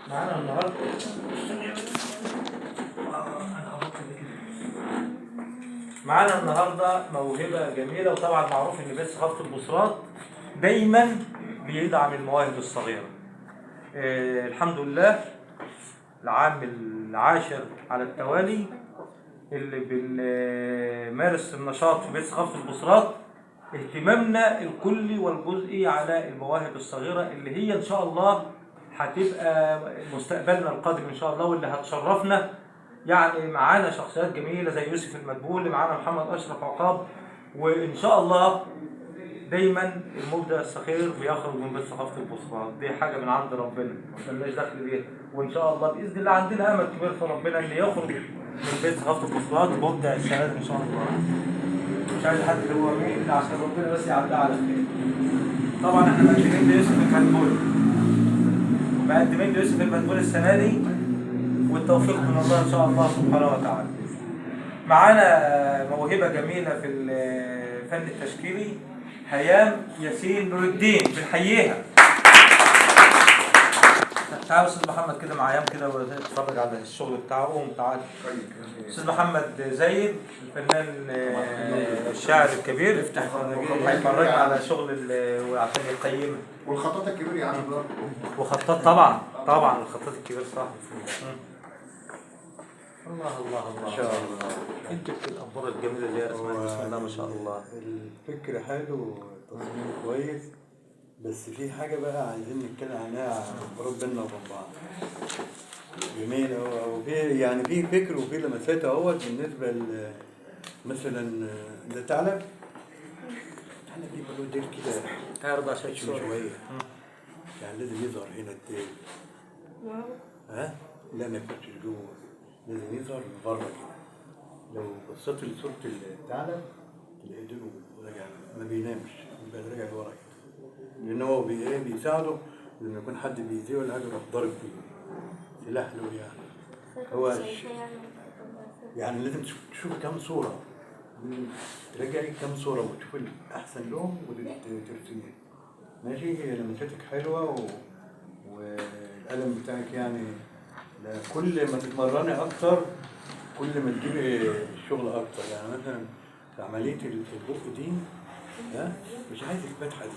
معانا النهارده معانا النهارده موهبة جميلة، وطبعا معروف ان بيت ثقافة البصرات دايما بيدعم المواهب الصغيرة. الحمد لله العام العاشر على التوالي اللي بنمارس النشاط في بيت ثقافة البصرات، اهتمامنا الكلي والجزئي على المواهب الصغيرة اللي هي ان شاء الله هتبقى مستقبلنا القادم ان شاء الله، واللي هتشرفنا. يعني معانا شخصيات جميلة زي يوسف المدبول، معانا محمد اشرف عقاب، وان شاء الله دايما المبدع الصغير بيخرج من بيت ثقافة البصرات، دي حاجة من عند ربنا مالناش دخل بيها، وان شاء الله باذن الله عندنا امل كبير في ربنا ان يخرج من بيت ثقافة البصرات مبدع السنة ان شاء الله. مش عايز حد اللي هو مين عشان ربنا بس يعديها على خير. طبعا احنا مقدمين ليوسف المدبول، مقدمين ليوسف المدبول السنة دي، والتوفيق من الله ان شاء الله سبحانه وتعالى. معانا موهبة جميلة في الفن التشكيلي، هيام ياسين نور الدين، بنحييها. تعال يا استاذ محمد كده مع هيام كده واتفرج على الشغل بتاعه. قوم تعال. استاذ محمد زايد الفنان الشاعر الكبير هيفرجنا على شغل وعشان يقيمه. والخطاط الكبير يا عم برضه. وخطاط طبعا طبعا الخطاط الكبير صح. الله الله الله ان شاء الله. انت الأنظار الجميلة اللي هي رسمها بسم الله ما شاء الله. الفكر حلو والتصميم كويس، بس في حاجة بقى عايزين نتكلم عنها قرب بينا وبين بعض. جميل، وفي يعني في فكر وفي لمسات اهوت. بالنسبة مثلا ده ثعلب، ثعلب بيبقى له ديل كده هيرضى عشان شوية، يعني لازم يظهر هنا الديل. ها؟ لا ما يخشش جوه، لازم يظهر من بره كده. لو بصيت لصورة الثعلب تلاقي ديله راجع، ما بينامش، بيبقى راجع لورا كده، لأن هو بيساعده لما يكون حد بيأذيه ولا حاجة يروح ضارب فيه سلاح له. يعني هو يعني لازم تشوف كام صورة، ترجعي كام صورة وتشوف الأحسن لهم وترسميه. ماشي، هي لمستك حلوة والقلم بتاعك يعني كل ما تتمرني أكتر كل ما تجيبي الشغل أكتر. يعني مثلا في عملية البق دي، ها مش عايز الفتحة دي،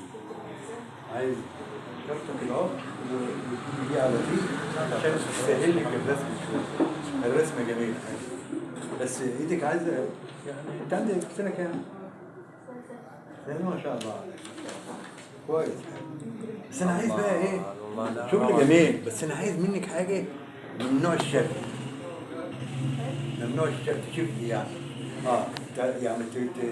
عايز شرطة كده اهو وتجيبي دي على دي عشان تسهل لك الرسم شوية. الرسم جميل بس ايدك عايزة، يعني انت عندك سنة كام؟ سنة ما شاء الله عليك، كويس. بس انا عايز بقى ايه؟ شغل جميل، بس انا عايز منك حاجة من نوع الشفت، من نوع الشفت شفت يعني يعني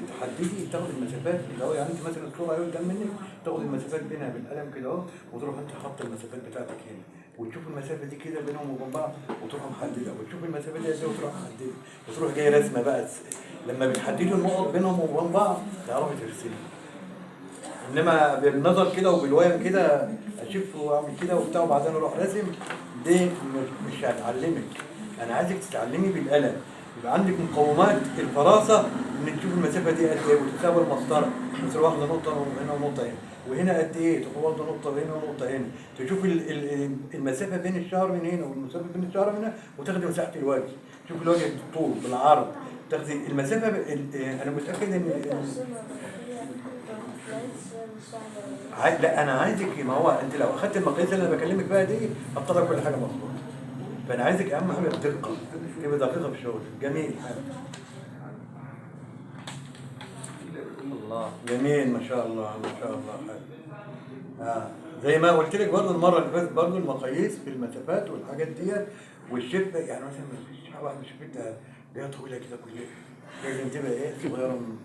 تحددي، تاخد المسافات اللي هو يعني انت مثلا الصورة اهي قدام منك، تاخد المسافات بينها بالقلم كده اهو، وتروح انت حاطه المسافات بتاعتك هنا، وتشوف المسافة دي كده بينهم وبين بعض وتروح محددة، وتشوف المسافة دي قد ايه وتروح محددة، وتروح جاي رسمه بقى. لما بتحددوا النقط بينهم وبين بعض تعرفي ترسمي. انما بالنظر كده وبالوهم كده اشوف واعمل كده وبتاع وبعدين اروح راسم، دي مش هتعلمك. انا عايزك تتعلمي بالقلم، يبقى عندك مقومات الفراسة ان تشوف المسافة دي قد ايه وتتساوي المسطره، مثلا واخده نقطة هنا ونقطة هنا، وهنا قد ايه تروح واخده نقطة هنا ونقطة هنا، تشوف المسافة بين الشعر من هنا والمسافة بين الشعر من هنا، وتاخدي مساحة الوجه، تشوف الوجه بالطول بالعرض، تاخدي المسافة. انا متاكد ان لا انا عايزك، ما هو انت لو اخدت المقاييس اللي انا بكلمك بقى دي هتطلع كل حاجة مظبوطة. فانا عايزك اهم حاجة الدقة، تبقى دقيقة في شغلك. جميل الله، جميل ما شاء الله ما شاء الله حلو. زي ما قلت لك برضه المرة اللي فاتت برضه المقاييس في المسافات والحاجات ديت والشفه. يعني مثلا ما فيش واحد شفتها جاية طويلة كده كلها، لازم تبقى ايه صغيرة من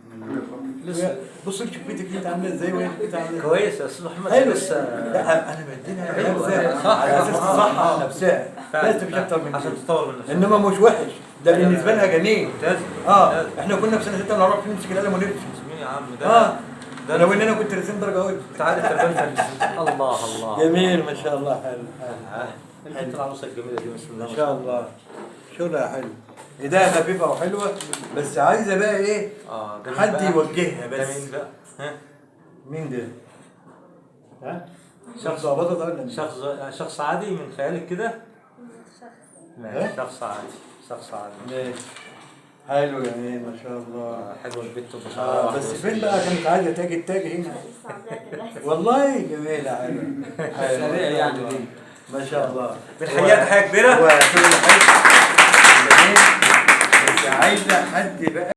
لسه. بص شفتك انت عامله ازاي وهي شفتها عامله ازاي. كويس يا استاذ محمد. لسه لا انا بديلها نفسها على اساس تصحح نفسها، بس مش اكتر من كده عشان تطور من نفسها. انما مش وحش ده، بالنسبة لها جميل ممتاز. احنا كنا في سنة 6 بنعرف نمسك القلم ونرسم. مين يا عم ده؟ ده لو ان انا كنت رسمت درجه اولى. تعالى تربيه. الله الله جميل ما شاء الله. حلو حلو. انت العروسة الجميلة دي بسم الله ما شاء الله، شغلها حلو، ايديها خفيفة وحلوه، بس عايزه بقى ايه؟ حد يوجهها بس. ده مين بقى؟ ها؟ مين ده؟ ها؟ شخص ظبطت ولا مش؟ شخص عادي من خيالك كده؟ شخص. ماشي، شخص عادي، شخص عادي. ماشي، حلو جميل ما شاء الله. حلوة البت وبشعرها. بس فين بقى كانت عايزه تاج التاج هنا؟ لسه عاملاها دلوقتي. والله جميلة، حلوة حلوة. سريع يعني دي. ما شاء الله. بالحقيقة تحية كبيرة. هو شغل حلو جميل، بس عايزه حد بقى.